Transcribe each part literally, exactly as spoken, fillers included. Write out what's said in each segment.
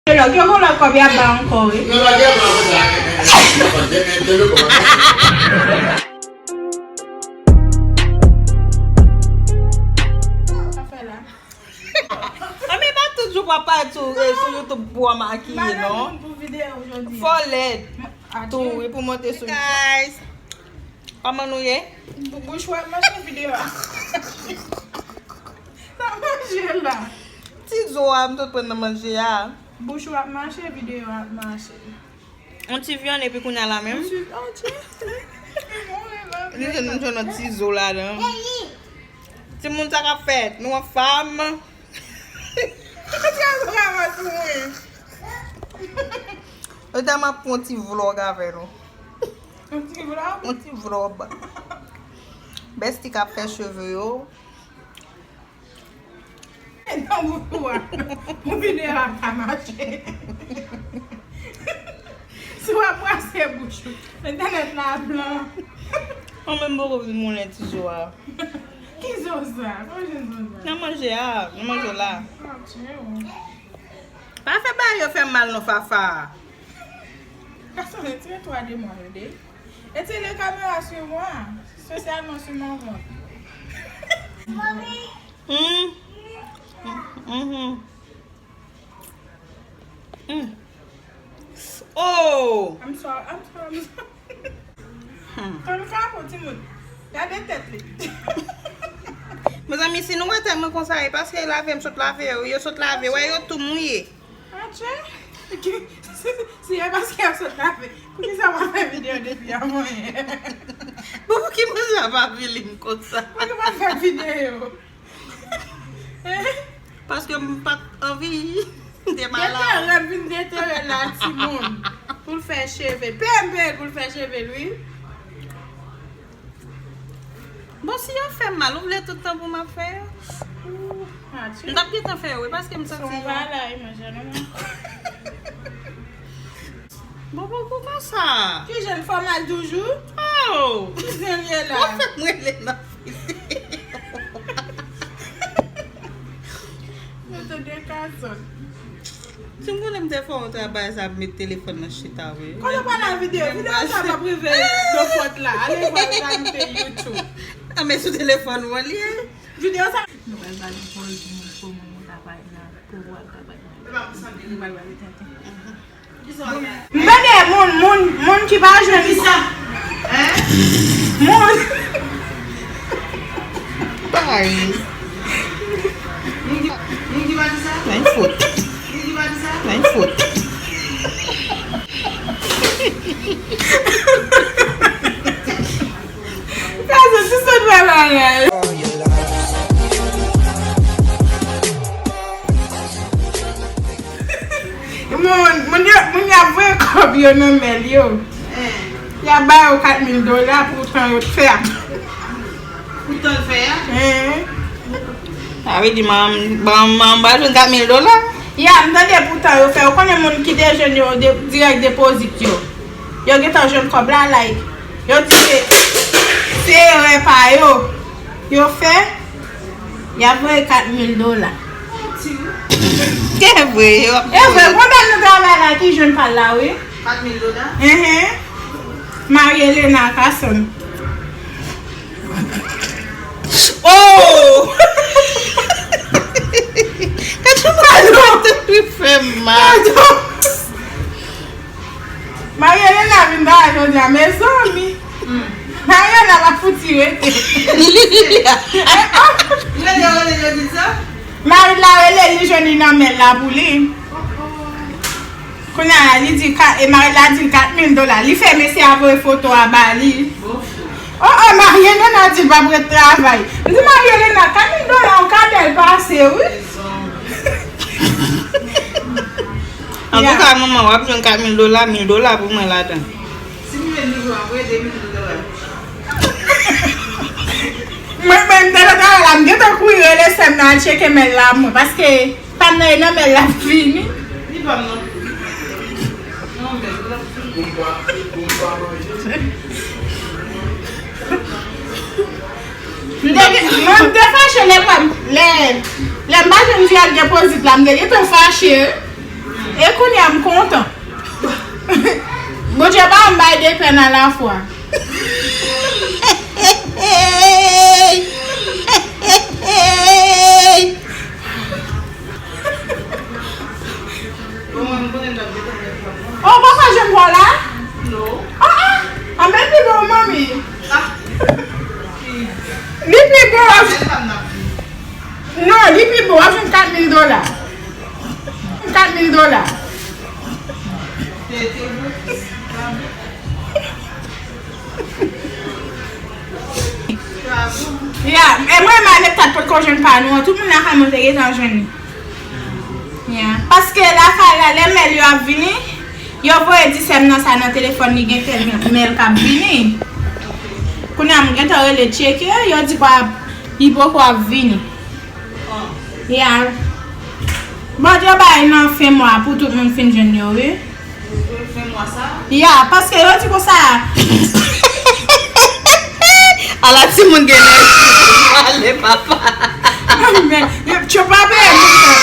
Lòk yo gon lòt kòb y ap bay ankò wi. Sa fè la. Anben pa tout jou pou ap parèt sou, eh, sou YouTube pou w makiye non. Fò lèd. Tou wi pou monte sou YouTube. Kòman nou ye? Bouch w ap mache videyo a. Sa manje la. Ti zo a m sot pran nan manje a. Bouch w ap mache, videyo a ap mache. Yon ti vyann epi kounye a la menm. Yon ti, oh, ti. Nou jwenn, nou jwenn yon ti zo ladan. Timoun sa k ap fèt, nou an fam. Ti zo la va tou mwen. Yo ta m ap pran ti vlòg avè nou. Yon ti vlòg? Yon ti vlòg. Bèsti k ap fè cheve yo. Nan bouch ou a. Pou videyo a pa mache. Si w ap brase bouch ou. Entènèt la blan. Ou menm poko vin moulen ti zo a. Ki zo sa? Kòman jwenn zo sa? Nan manje a, nan manje la. Ah, tchè, wi. Pa fè bagay yo fè mal non, Fafa. Gason, retire twa demon yo de. Retire kamera sou mwen, espesyalman sou mon vant. Hmm. Mhm. Hmm. Oh! I'm sorry, I'm sorry, I'm sorry. Hmm. Ton ka pou timoun. Gade tèt li. Mezanmi, si nou wè tèt mwen konsa, e paske lave m sot lave yo, yo sot lave, wè yo tou mouye. Atchè. Si, si e paske yo sot lave, poukisa w pa fè videyo depi a mwen? Bon, pouki manje a pa vin li m konsa? Poukisa w pa fè videyo? Paske m pa t anvi. M te malad. Detere, vin detere la, timoun. Pou l fè cheve. Peye m peye pou l fè cheve l, wi. Bon, si yo fè m mal, ou vle tout tan pou m ap fè yo? Ou, atchè. M t ap gentan fè yo, wi, paske m santi yo. Son bagay, manje nou. Bon, bon, pou konsa. Ki jan fò mal toujou? Oh! Ki jan l ye la? Ou fè m rele nan fili. Yo te de kazon. Si m konnen m te fè yon travay sa, m met telefòn nan chita, wi. Kote w pa nan videyo? Videyo sa p ap rive de fòt la. Ale vwa l ajoute YouTube. A, men sou telefòn mwen li ye. Videyo sa. Nou pral ba l yon pòz, nou montre moun nou travay nan, pou w al travay nan. Nou pral ba l tenten. M tande moun, moun, moun ki pa jwenn. Moun. Bay. Moun ki, moun ki pa di sa? Nan fot. Moun ki pa di sa? Nan fot. Sa se ti sot bagay. Moun, moun yo, moun yo ap voye kòb yo nan men l yo. Y ap ba yo kat mil dola pou tan yo t fè a. Pou tan l fè a? Sa vle di manman, manman pa jwenn kat mil dola? Ya, m tande pou tan yo fè. Ou konnen moun ki te jwenn yo de, dirèk depozit yo. Yo gentan jwenn kòb la, like. Yo di se, se erè pa yo. Yo fè. Y ap voye kat mil dola. Se vre, yo ap. E vre, gon dam nan travay la ki jwenn pa l la, wi. Kat mil dola? Enhen. Marie Helena Carson. Oh! Gade mwen, tèt mwen fè m mal. Marie Helena vin bagay jodi a, mezanmi. Marie Helena pa fouti rete. Li, li, li. Rele, rele, yo di sa? Mari l la rele, li jwenn li nan men l la pou li. Kounye a, li di ka, e mari l la di l kat mil dola. Li fè mesye a voye foto a ba li. Oh, oh, Marie Helena di l p ap ret travay. M di Marie Helena, kat mil dola, yon ka bèl pase, wi. Antouka, manman, w ap jwenn kat mil dola, mil dola pou mwen ladan. Si m jwenn mil dola, m voye de mil dola. Mwen menm, talè, talè la, m gentan kouri rele sè m nan al tcheke mèl la mwen, paske pa m nan e nan mèl la vini. Li pa m non. Non, mèl la. M te gen, mwen m te fache lè pa m, lè, lè m pa jwenn dirèk depozit la, m te gentan fache. E kounye a m kontan. Bondye ba m bay de pèn alafwa. Oh, ou poko jwenn pa w la? Non. Ah, ah. Anben pi bon, manmi. Li pi bon. Non, li pi bon. W ap jwenn kat mil dola. Kat mil dola. Ya, e mwen, Manèt kat potko jwenn pa nou an. Tout moun lakay mwen te gentan jwenn li. Ya. Paske lakay la, lè mèl yo ap vini, yo voye di sè m nan sa nan telefòn li gen tèl mèl k ap vini. Kounye a m gentan rele tcheke, yo di pa, li poko ap vini. Ya. Bondye bay nan fen mwa pou tout moun fin jwenn yo, wi. Fen mwa sa? Ya, paske yo di konsa. Ala timoun gen nèg ale papa. Men, yo, yo pa peye pou fè,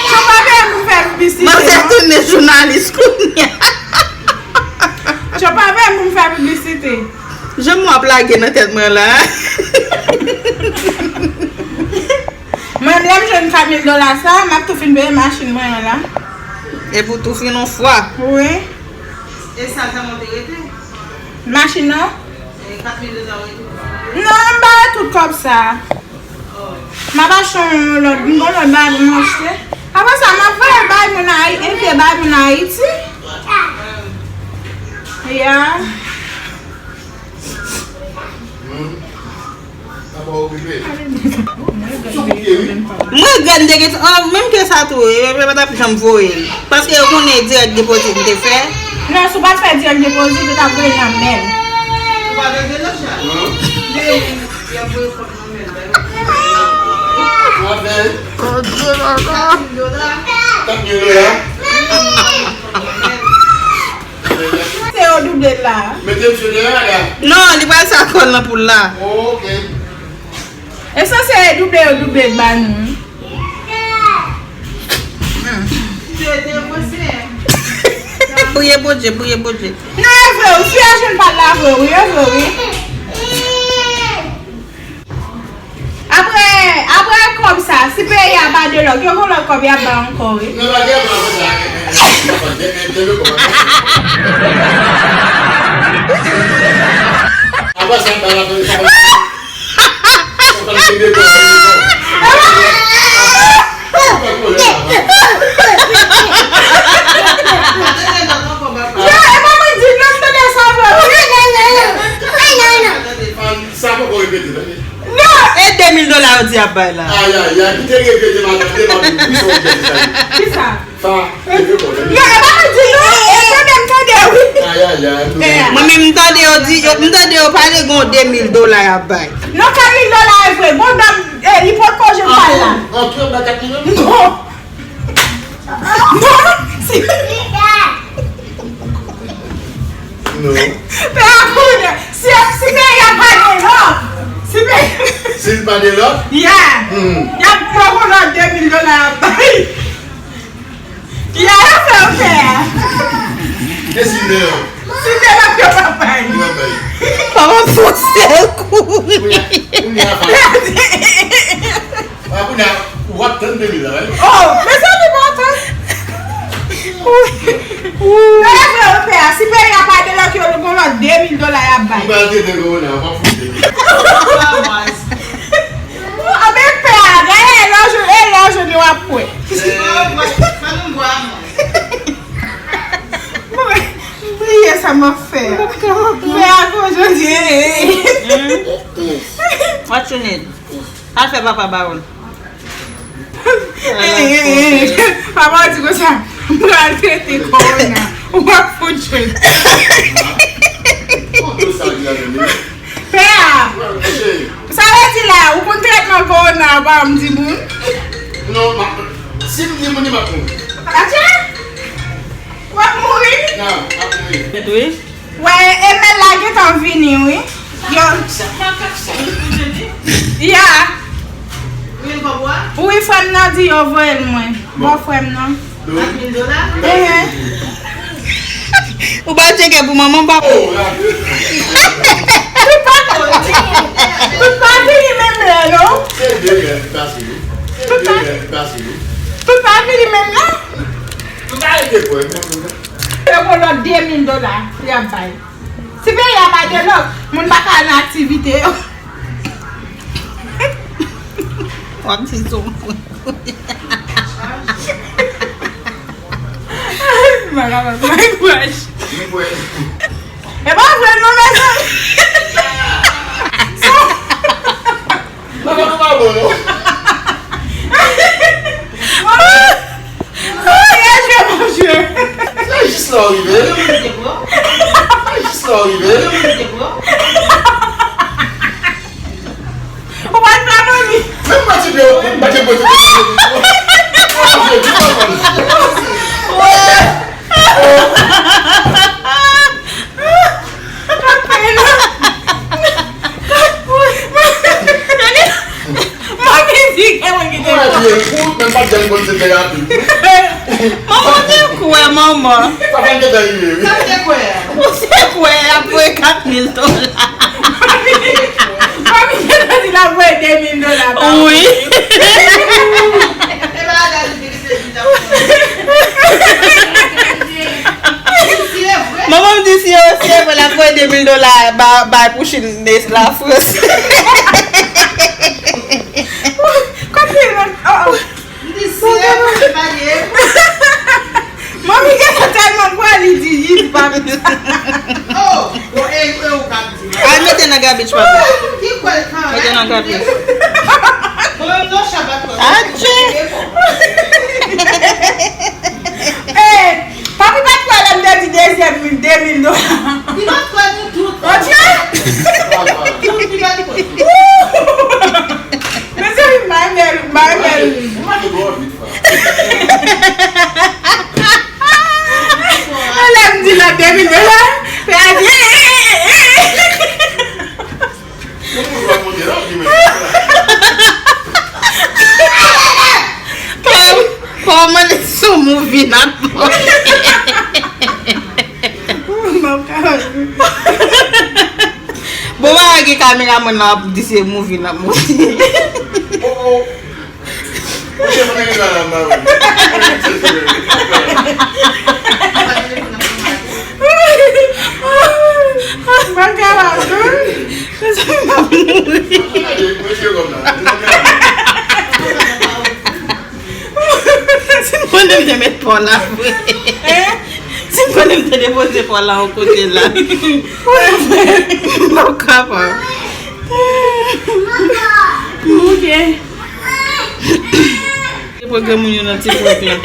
yo pa peye pou fè piblisite, non. Manzè tounen jounalis kounye a. Yo pa peye pou fè piblisite. Jan mwen ap lage nan tèt mwen la. Mwen, lè m jwenn kat mil dola sa, m ap tou fin peye machin mwen an la. Epi w tou fin yon fwa. Wi. E sa, sa monte rete? Machin nan? E kat mil dola rete? Non, m ba yo tout kòb sa. M ap achte yon lòt, m gon lòt bagay pou m achte. Apre sa, m ap voye bay moun Ayiti, envye bay moun Ayiti. Ya. Mwen regrèt m te gen, oh, menm ke sa tou, yo pa t ap janm voye l. Paske yo konnen direct deposit m te fè. Non, si w pa t fè direct deposit, yo t ap voye l nan mèl. Ou pa t ede lòt chay? Men, y ap voye kòb nan mèl, ba yo. Kat mil dola. Kat mil dola? Se yo double la. Mete misye deyò la. Non, li pral sa kòl nan poul la. Oh, ok. E sanse double yo double ba nou. Priye Bondye, priye Bondye. Non, e vre, wi, fi a jwenn pa l la vre, wi, e vre, wi. Apre, apre kòb sa, si peyi a pa de lòk, yo gon lòt kòb y ap ba ankò, wi. Men pa gen ankò sa. Apre sa, ba la. Sa poko repete, tande. Non! E de mil dola yo di y ap bay la. Ay, ay, ay, kite repete, madanm, de madanm, wi, sa w repete, sa. Kisa? Sa, repete, non, e pa mwen di non, e tande m tande, wi. Ay, ay, ay, nou. Mwen menm m tande yo di, yo, m tande yo pale gon de mil dola y ap bay. Non, kat mil dola e vre, bon dam, e, li potko jwenn pa l la. Antre, antre, antre, antre. Non. Non, si. Non. Pè a konnen, si, si peyi a pa de lòk, si peyi. Si l pa de lòk? Yeah. Hmm. Y ap pran yon lòt de mil dola y ap bay. Yeah, y ap fè yo pè a. E si l de lòk? Si l de lòk, yo pa bay. Yo pa bay. Kòman fòse l kouri? Kounye a, kounye a, fè. A, kounye a, w ap tann de mil la, wi. Oh, mezanmi, pa tann. Nan lè vre, yo pè a, si peyi a pa de lòk, yo gon lòt de mil dola y ap bay. M pral trete kowona, w ap fout de mil. Anben pè a, dayè, e lè w jwenn, e lè w jwenn yo w ap kwè. M priye sa m ap fè a. Pè a, gon jodi. What you need? Al fè papa ba ou l. Papa di konsa, m pral trete kowona. Ou ap fout jwenn. Pè a, sa vle di la, ou konn tretman kowona, ou pa janm di moun? Non, si m di moun, li p ap mouri. Atchè! W ap mouri? Non, m ap mouri. Wi. Wè, e mèl la gentan vini, wi. Yo. Ya. Wi, frè m nan di yo voye l mwen. Bon, frè m nan. Kat mil dola? Enhen. Ou pa tcheke pou manman, papa? Tout pa, tout pa vini menm lè, non? Se de lè li pase, wi. Se de lè li pase, wi. Tout pa vini menm lè? Yo gon lòt de mil dola y ap bay. Si peyi a pa gen lòk, moun pa ka al nan aktivite yo. W ap di sou moun. Vagabon, may kwèch. E pa vre non, mezanmi. Vagabon pa bon non. Mwen jwe, mwen jwe. Se jis la w rive. Se jis la w rive. Ou pa t fè manmi. Menm mwen ti pye, mwen pa t pye. Manmi di ke mwen ki te fè. Mwen jwe fout, men m pa t janm konn se terapi. Manman te kwè, manman. Sa fè m te rive, wi. Sa te kwè a? Ou se kwè, ap voye kat mil dola. Manmi, manmi te di l ap voye de mil dola. Wi. E pa la li te di se di l ap voye. Manman m di si yo, si yo vre, l ap voye de mil dola ba, bay pou Chine. Nèg Lafrans. Kote nan, oh, oh. Li di, "Si e mwen ki pa ye." Manmi gen sa tèlman kwè, li di, li di pa. Oh, bon, e, e ou ka di. Al mete nan gabich, papa. Ki kwè l kanmenm. Mete nan gabich. Bon, menm non, Shabbat, adje. Eh, Papi pa t kwè lè m te di dezyèm mil, de mil dola. Li pa t kwè ditou. Monchè! Ditou li pa t kwè. Mezanmi, m pa renmen l, m pa renmen l. Ou pa gen dwa vit fè. Lè m di l ap de mil dola, fè a di, eh, eh, eh, eh. Kòman li sou movie n ap monte? Bon, bagay gen kameramann nan ap di se movie n ap monte. Oh, oh. Mwen se mwen ki la nan mari. Mwen kapab, wi. Mwen se mwen mouri. Si m konnen m te met pò la vre. Si m konnen m te depoze pò la yon kote la. M p ap kapab. Ok. Te pran granmoun yo nan ti prank la.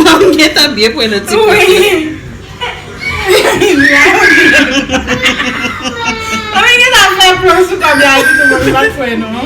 Manman gentan byen pran nan ti prank la. Wi. Mwen gentan fè prank sou kòb la, di tout moun pa t kwè non.